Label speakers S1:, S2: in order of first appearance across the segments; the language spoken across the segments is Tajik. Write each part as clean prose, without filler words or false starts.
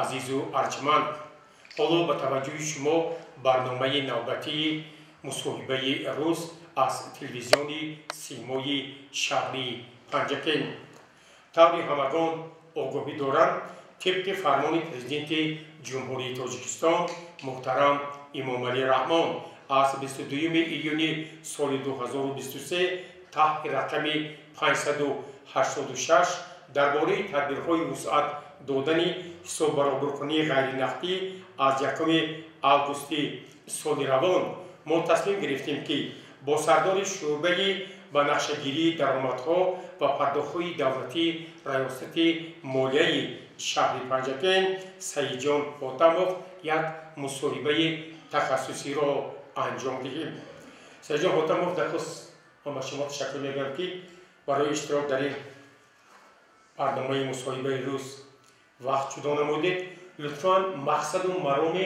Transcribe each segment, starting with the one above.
S1: Азизу арҷманд, ҳоло ба таваҷҷӯҳи шумо барномаи навбатии мусоҳибаи рӯз аз телевизиони Симои шаҳри Панҷакент. Таври ҳамагон огоҳӣ доранд, тибқи фармони Президенти Ҷумҳурии Тоҷикистон муҳтарам Имомалӣ Раҳмон аз 22 июни соли 2023 таҳти рақами 586 дар бораи тадбирҳои вусъат додани ҳисоббаробаркунии ғайринақдӣ аз 1 августи соли равон мо тасмим гирифтем, ки бо сардори шӯъбаи ба нақшагирии даромадҳо ва пардохтҳои давлатии Раёсати молияи шаҳри Панҷакент Саидҷон Ҳотамов як мусоҳибаи тахассусиро анҷом диҳем. Саидҷон Ҳотамов, нахуст ман ба шумо ташаккур мегӯям, ки барои иштирок дар ин барномаи мусоҳибаи рӯз вақт ҷудо намудед. Лутфан мақсаду мароми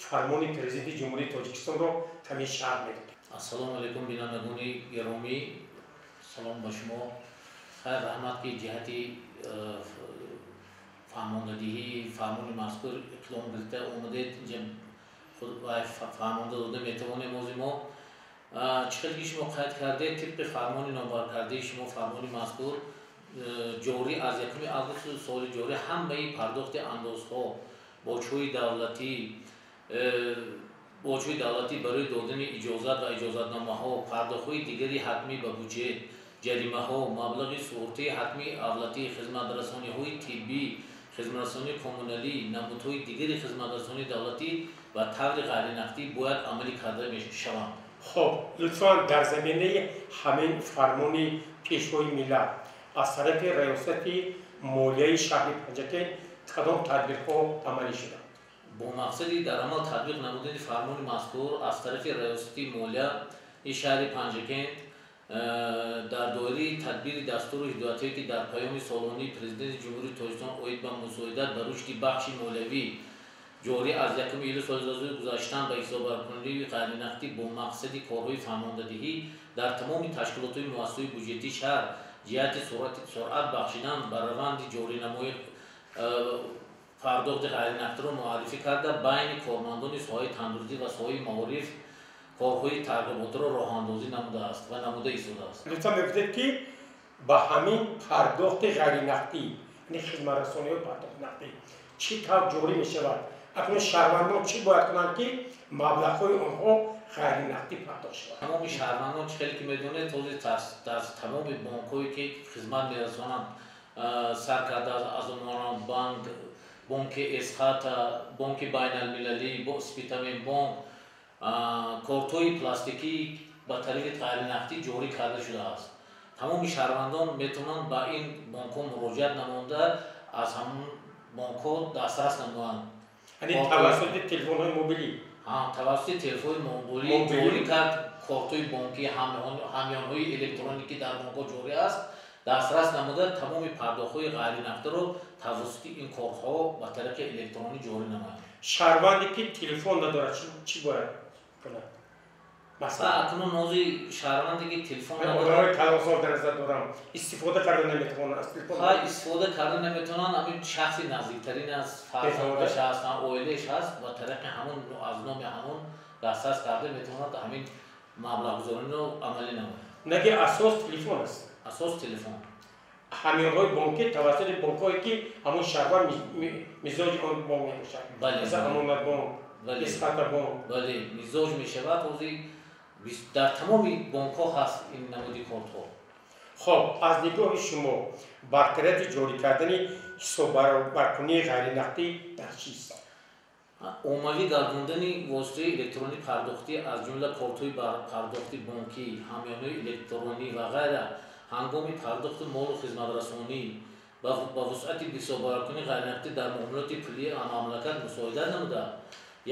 S1: фармони Президенти Ҷумҳурии Тоҷикистонро каме шарҳ медодед.
S2: Ассалому алайкум, бинандагони гиромӣ, салом ба шумо. Хайр, раҳмат, ки ҷиҳати фаҳмондадиҳии фармони мазкур иқдом гирифта омадед. Инҷа фаҳмонда дода метавонем ози мо. Чӣ хел ки шумо қайд кардед, тибқи фармони номбаркардаи шумо, фармони мазкур ҷорӣ аз 1 августи соли ҷорӣ ҳамаи пардохти андозҳо, боҷҳои давлатӣ барои додани иҷозат ва иҷозатномаҳо, пардохтҳои дигари ҳатмӣ ба буҷет, ҷаримаҳо, маблағи суғуртаи ҳатмии авлатӣ, хизматрасониҳои тиббӣ, хизматрасонии коммуналӣ, намудҳои дигари хизматрасонии давлатӣ ба таври ғайринақдӣ бояд амалӣ карда шаванд.
S1: Хоб, лутфан дар заминаи ҳамин фармони Пешвои миллат аз тарафи Раёсати молияи шаҳри Панҷакент кадом тадбирҳо амалӣ шуданд?
S2: Бо мақсади дар амал татбиқ намудани фармони мазкур аз тарафи Раёсати молияи шаҳри Панҷакент дар доираи тадбири дастуру ҳидоятҳое, ки дар паёми солонаи Президенти Ҷумҳурии Тоҷикистон оид ба мусоидат ба рушди бахши молиявӣ ҷорӣ аз 1 июли соли 2023 гузаштан ба ҳисоббаркунии ғайринақдӣ бо мақсади корҳои фаҳмондадиҳӣ дар тамоми ташкилотҳои муассисаҳои буҷетии шаҳр ҷиҳати суръат бахшидан ба раванди ҷоринамои пардохти ғайринақдиро муаррифӣ карда, байни кормандони соҳаи тандурустӣ ва соҳаи маориф корҳои тарғиботиро роҳандозӣ намудааст ва намуда истодааст.
S1: Лутфан мегуфтед, ки ба ҳамин пардохти ғайринақдӣ, яъне хизматрасониҳои пардохти нақдӣ чӣ тавр ҷорӣ мешавад? Акнун шаҳрвандон чӣ бояд кунанд, ки маблағҳои онҳо ғайринақдӣ пардохт шавад?
S2: Тамоми шаҳрвандон, чӣ хеле ки медонед, ҳозир дар тамоми бонкҳое, ки хизмат мерасонанд, сар карда аз Амонатбанк, бонки Эсхата, бонки байналмилалӣ, Спитамен бонк, кортҳои пластикӣ ба тариқи ғайринақдӣ ҷорӣ карда шудааст. Тамоми шаҳрвандон метавонанд ба ин бонкҳо муроҷиат намуда, аз ҳамон бонкҳо дастрас намоянд.
S1: Яъне тавассути телефонҳои мобилӣ?
S2: Тавассути телефонҳои мобилӣ ҷорӣ кард кортҳои бонкӣ, ҳамёнҳои электронӣ, ки дар бонкҳо ҷорӣ аст, дастрас намуда, тамоми пардохтҳои ғайринақдиро тавассути ин кортҳо ба тариқи электронӣ ҷорӣ намоянд.
S1: Шаҳрванде, ки телефон надорад, чӣ бояд кунад?
S2: Акнун ҳозир шаҳрванде, ки телефон надорад,
S1: одамои калонсол дар назар дорам, истифода карда наметавонанд аз телефон.
S2: Истифода карда наметавонанд, ҳамин шахси наздиктарин аст, фарзандаш ҳаст, оилааш ҳаст, ба тариқи ҳамон аз номи ҳамон дастрас карда метавонад ҳамин маблағгузориро амалӣ намояд.
S1: Наги асос телефон аст?
S2: Асос телефон.
S1: Ҳамёнҳои бонкӣ тавассути бонкҳое, ки ҳамон шаҳрванд мизоҷи он бонк мебошад, масалан Амонатбонк, Эсхата бонк.
S2: Бале, мизоҷ мешавад. Ҳозир дар тамоми бонкҳо ҳаст ин намуди кортҳо.
S1: Хоб, аз нигоҳи шумо бартарияти ҷорӣ кардани ҳисоббаробаркунии ғайринақдӣ дар чист?
S2: Оммавӣ гардондани воситаи электронӣ пардохтӣ, аз ҷумла кортҳои пардохти бонкӣ, ҳамёнҳои электронӣ ва ғайра, ҳангоми пардохти молу хизматрасонӣ ба вусъати ҳисоббаркунии ғайринақдӣ дар муомилоти пулии мамлакат мусоидат намуда,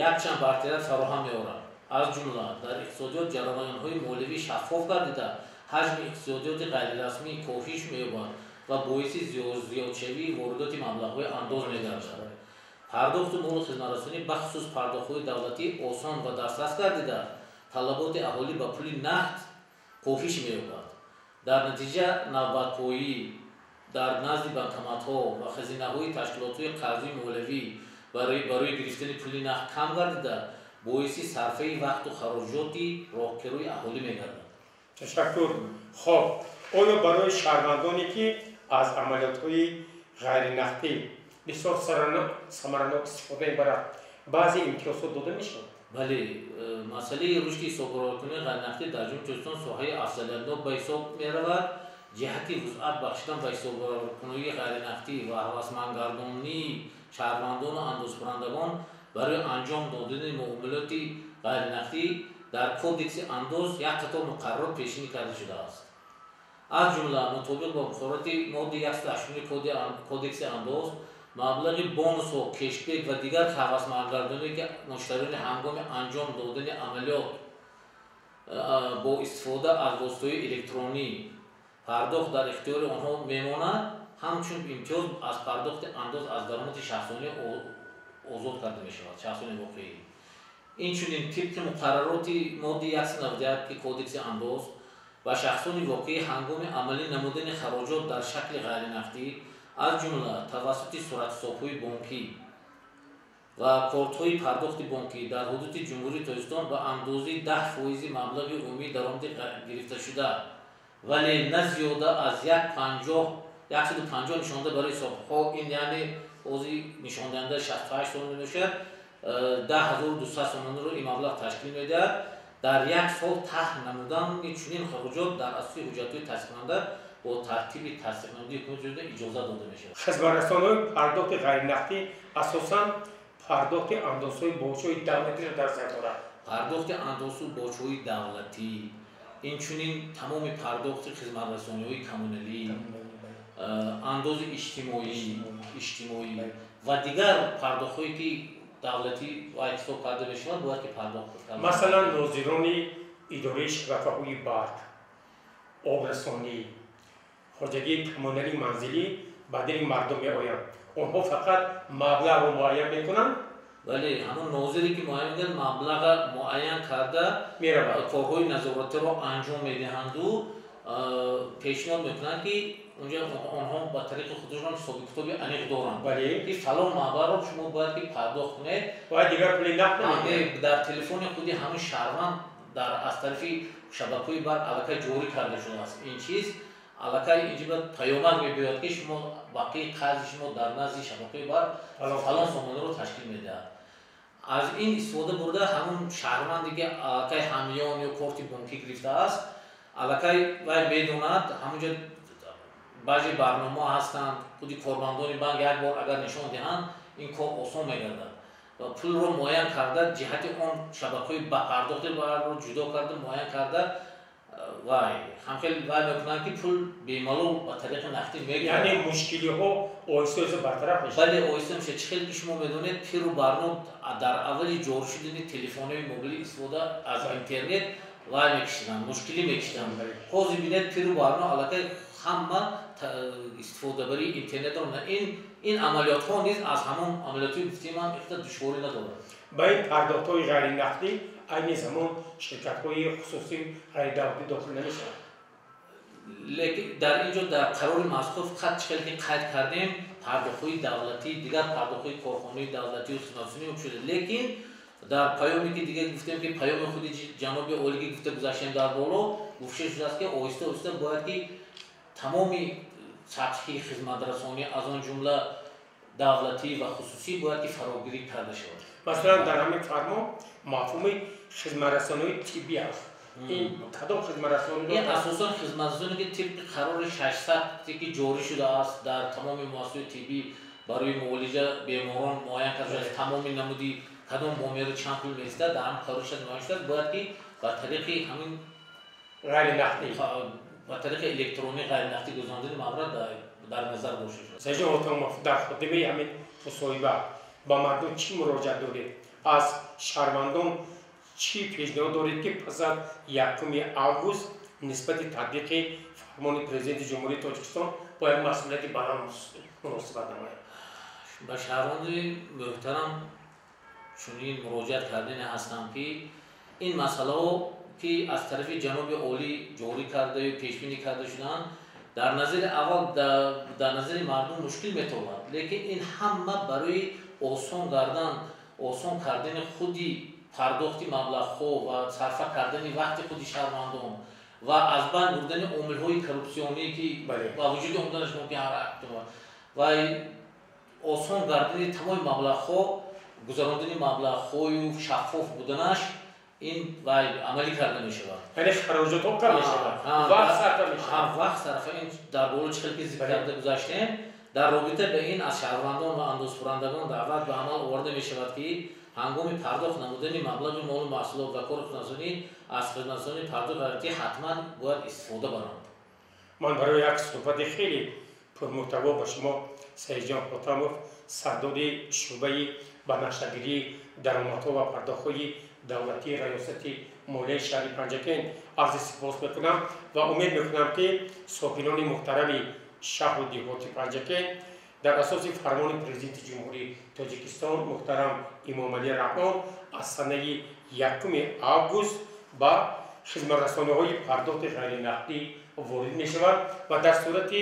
S2: якчанд бартарият фароҳам меорад. Аз ҷумла дар иқтисодиёт ҷараёнҳои молиявӣ шаффоф гардида, ҳаҷми иқтисодиёти ғайрирасмӣ коҳиш меёбад ва боиси зиёдшавии воридоти маблағҳои андоз мегардад. Пардохти молу хизматрасонӣ, бахусус пардохтҳои давлатӣ, осон ва дастрас гардида, талаботи аҳолӣ ба пули нақд коҳиш меёбад. Дар натиҷа навбатпоӣ дар назди банкоматҳо ва хазинаҳои ташкилотҳои қарзии молиявӣ барои гирифтани пули нақд кам гардида, боиси сарфаи вақту хароҷоти роҳкирои аҳолӣ мегардад.
S1: Ташаккур. Хоб, оё барои шаҳрвандоне, ки аз амалиётҳои ғайринақдӣ бисёр самаранок истифода мебарад, баъзе имтиёзҳо дода мешавад?
S2: Бале, масъалаи рушди ҳисоббаробаркунии ғайринақдӣ дар Ҷумҳурии Тоҷикистон соҳаи афзалиятнок ба ҳисоб меравад. Ҷиҳати вусъат бахшидан ба ҳисоббаробаркунии ғайринақдӣ ва ҳавасмандгардонии шаҳрвандону андозпурандагон барои анҷом додани муомилоти ғайринақдӣ дар Кодекси андоз як қатор муқаррарот пешбинӣ карда шудааст. Аз ҷумла, мутобиқ бо муқаррароти моддаи 180 Кодекси андоз, маблағи бонусҳо, кешбек ва дигар ҳавасмандгардоне, ки муштариёни ҳангоми анҷом додани амалиёт бо истифода аз воситаҳои электронӣ пардохт дар ихтиёри онҳо мемонад, ҳамчун имтиёз аз пардохти андоз аз даромади шахсонӣ озод карда мешавад, шахсони воқеӣ. Инчунин, тибқи муқаррароти моддаи 191 Кодекси андоз, ба шахсони воқеӣ ҳангоми амалӣ намудани хароҷот дар шакли ғайринақдӣ, аз ҷумла тавассути суратҳисобҳои бонкӣ ва кортҳои пардохти бонкӣ дар ҳудуди Ҷумҳурии Тоҷикистон ба андозаи 10% маблағи умумии даромади гирифташуда, вале на зиёда аз 150 нишонда барои ҳисобҳо, ин яъне ози нишондиҳанда 68 сомонӣ мешавад, 10 200 сомониро ин маблағ ташкил медиҳад, дар як сол тарҳ намудани чунин хароҷот дар асоси ҳуҷҷатҳои тасдиқкунанда бо тартиби тасдиқнамудаи ҳукумати ҷумҳурӣ иҷозат дода мешавад.
S1: Хизматрасониҳои пардохти ғайринақдӣ асосан пардохти андозҳои боҷҳои давлатиро дар назар дорад.
S2: Пардохти андозу боҷҳои давлатӣ, инчунин тамоми пардохти хизматрасониҳои коммуналӣ, андози иҷтимоӣ ва дигар пардохтҳое, ки давлатӣ ва ҳисоб карда мешавад, бояд ки пардохт карда.
S1: Масалан, нозирони идораи шабакаҳои барқ, обрасонӣ, хоҷагии коммуналии манзилӣ ба дили мардум меоянд. Онҳо фақат маблағро муайян мекунанд.
S2: Бале, ҳамон нозире, ки муайян мекунад, маблаға муайян карда
S1: меравад,
S2: корҳои назоратиро анҷом медиҳанду пешниҳод мекунанд, ки унҷа онҳо ба тариқи худашон ҳисоби китоби аниқ доранд, ки фалон маблағро шумо бояд ки пардохт кунед.
S1: Бояд дигар пули нақд.
S2: Дар телефони худи ҳамин шаҳрванд дар аз тарафи шабакаҳои барқ аллакай ҷорӣ карда шудааст ин чиз. Аллакай инҷа бояд паёмак мебиёяд, ки шумо бақии қарзи шумо дар назди шабакаи барқ фалон сомонаро ташкил медиҳад. Аз ин истифода бурда, ҳамун шаҳрванде, ки аллакай ҳамён ё корти бонкӣ гирифтааст, аллакай вай медонад, ҳамунҷа баъзе барномаҳо ҳастанд, худи кормандони банк як бор агар нишон диҳанд, ин кор осон мегардад ва пулро муайян карда, ҷиҳати он шабакаҳои ба пардохти барқро ҷудо карда, муайян карда, вай ҳамхел вай мекунанд, ки пул бемалол ба тариқи нақдӣ мегирад.
S1: Яъне мушкилиҳо оҳиста оҳиста бартараф мешавад.
S2: Бале, оҳиста мешавад. Чӣ хеле ки шумо медонед, пиру барно дар аввали ҷорӣ шудани телефонҳои мобилӣ истифода аз интернет вай мекашиданд, мушкилӣ мекашиданд. Ҳозир бинед, пиру барно аллакай ҳама истифодабарии интернетро. Ин амалиётҳо низ аз ҳамон амалиётҳои гуфтии ман ихта душворӣ надорад.
S1: Ба ин пардохтҳои ғайринақдӣ айни замон ширкатҳои хусусӣ, ғайридавлатӣ дохил намешаванд.
S2: Лекин дар ин ҷо дар қарори мазкур фақат, чӣ хеле ки қайд кардем, пардохтҳои давлатӣ, дигар пардохтҳои корхонаи давлатию хизматрасонӣ шуда. Лекин дар паёме, ки дигар гуфтем, ки паёми худи ҷаноби олӣ, ки гуфта гузаштем, дар боло гуфта шудааст, ки оҳиста оҳиста бояд ки тамоми сатҳи хизматрасонӣ, аз он ҷумла давлатӣ ва хусусӣ, бояд ки фарогирӣ карда шавад.
S1: Масалан, дар ҳамин фармон мафҳуми хизматрасониҳои тиббӣ аст. Ин кадом хизматрасони?
S2: Ин асосан хизматрасоне, ки тибқи қарори 600, ки ҷорӣ шудааст, дар тамоми муассисаҳои тиббӣ барои муолиҷа беморон муайян карда шудааст, тамоми намуди кадом бомеро чанд пул меистад, дар ҳамин қарори 600 муайян шудааст, бояд ки ба тариқи ҳамин
S1: ғайринақдӣ,
S2: ба тариқи электронӣ ғайринақдӣ гузарондани маблағ дар назар дошта шудааст.
S1: Саидҷон Ҳотамов, дар хотимаи ҳамин мусоҳиба ба мардум чӣ муроҷиат доред? Аз шаҳрвандон чӣ пешниҳод доред, ки пас аз 1 август нисбати татбиқи фармони Президенти Ҷумҳурии Тоҷикистон бо як масъулияти баланд муносибат намояд?
S2: Ба шаҳрванди муҳтарам чунин муроҷиат кардане ҳастам, ки ин масъалаҳо, ки аз тарафи ҷаноби олӣ ҷорӣ кардаю пешбинӣ карда шудаанд, дар назари аввал дар назари мардум мушкил метобад, лекин ин ҳама барои Осон кардани худи пардохти маблағҳо ва сарфа кардани вақти худи шаҳрвандон ва аз байн бурдани омилҳои коррупсионӣ, ки ба вуҷуди омаданаш мумкин ва осон гардани тамоми маблағҳо, гузарондани маблағҳою шаффоф буданаш ин вай амалӣ карда мешавад.
S1: Яъне хароҷотҳо кам мешавад, вақт сарфа мешавад.
S2: Вақт сарфа. Ин дар боло чӣ хел ки зикр карда гузаштем, дар робита ба ин аз шаҳрвандон ва андозхӯрандагон даъват ба амал оварда мешавад, ки ҳангоми пардохт намудани маблағи молу маҳсулот ва кори хизматрасонӣ аз хизматрасонии пардохти ғайринақдӣ ҳатман бояд истифода баранд.
S1: Ман барои як суҳбати хеле пурмуҳтаво ба шумо, Саидҷон Хотамов, сардори шӯъбаи банақшагирии даромадҳо ва пардохтҳои давлатии Раёсати молияи шаҳри Панҷакент, арзи сипос мекунам ва умед мекунам, ки сокинони муҳтарами шаҳру деҳоти Панҷакент дар асоси фармони Президенти Ҷумҳурии Тоҷикистон муҳтарам Эмомалӣ Раҳмон аз санаи 1 август ба хизматрасониҳои пардохти ғайринақдӣ ворид мешавад ва дар сурати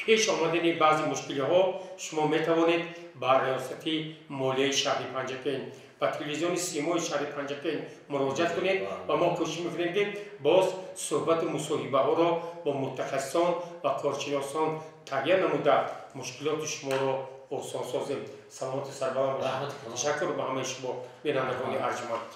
S1: пеш омадани баъзе мушкилиҳо шумо метавонед ба Раёсати молияи шаҳри Панҷакент, ба телевизиони Симои шаҳри Панҷакент муроҷиат кунед ва мо кӯшиш мекунем, ки боз суҳбату мусоҳибаҳоро бо мутахассисон ва коршиносон таҳия намуда, мушкилоти шуморо осон созем. Саломату сарбаланд бошед. Ташаккур ба ҳамаи шумо, бинандагони арҷманд.